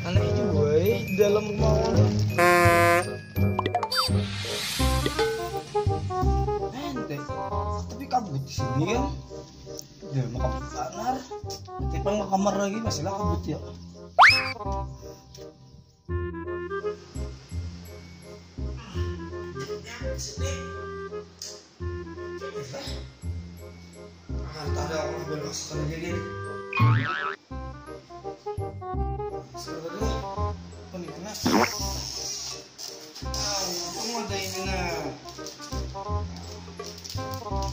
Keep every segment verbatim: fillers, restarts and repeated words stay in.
Aneh juga, eh, di dalam rumah orang. Ente, tapi kabut di sini kan. Ya, mau kabut banar. Tapi pang ke kamar lagi, masih lah kabut ya. Sini. Ah, tadi aku udah masakan aja, gini. Sekarang tadi lah. Apa nih, kena? Ah, untung ada ini, nah.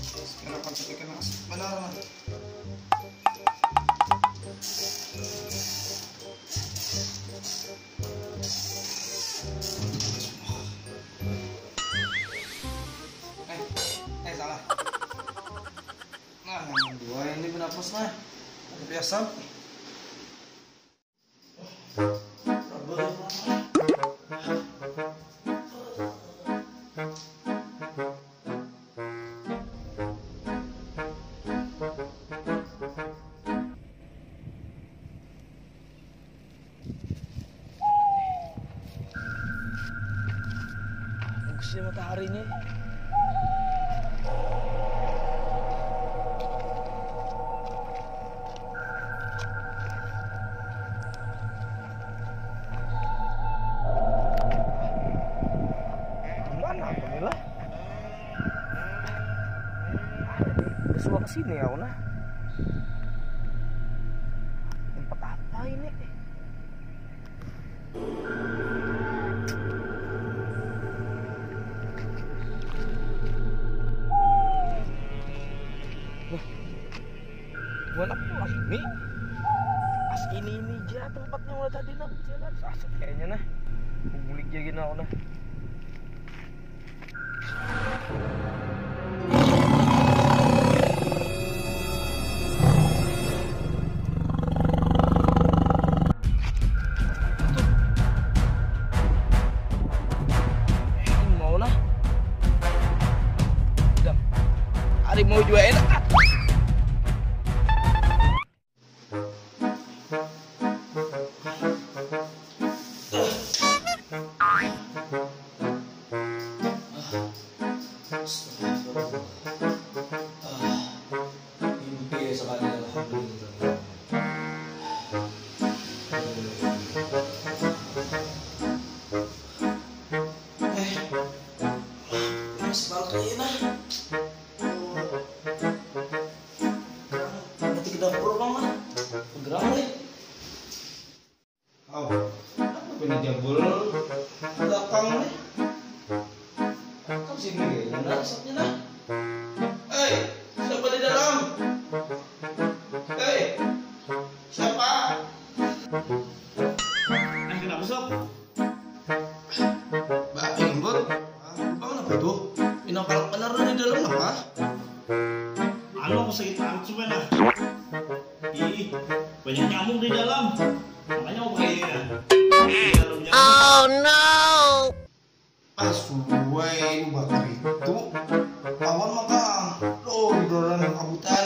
Sekarang kan kita kena asap benar, nah. Eh, eh, salah. Nah, yang dua ini bernapas, nah. Ada biasa. Bagusnya matahari ini. Mana aku ni lah? Ada di suah ke sini ya, nah. Tempat apa ini? Wah, mana pulang ini? Pas ini, ini aja tempatnya mulai tadi, nah. Jalan sasut kayaknya, nah. Bulik aja gini aku, nah. Mau nah. Udah. Hari mau juga enak. Mimpi sekali, alhamdulillah. Eh, masih balik lagi nah. Nanti ke dapur bang lah. Bergerak deh. Oh, kenapa punya jabul belakang nih? Kau sini ya, benar asapnya nah. Hei, siapa di dalam? Hei, siapa? Eh, kenapa sok? Bah, lembur. Ah, lubang apa tuh? Pinang palak benar di dalam apa? Anu, aku sakit perut sudah nah. Ih, banyak nyamuk di dalam. Makanya aku pakai ini ya. Di dalam nyamuk. Oh no. Pas suai bakar itu, awan maka lo di dalam kabutan.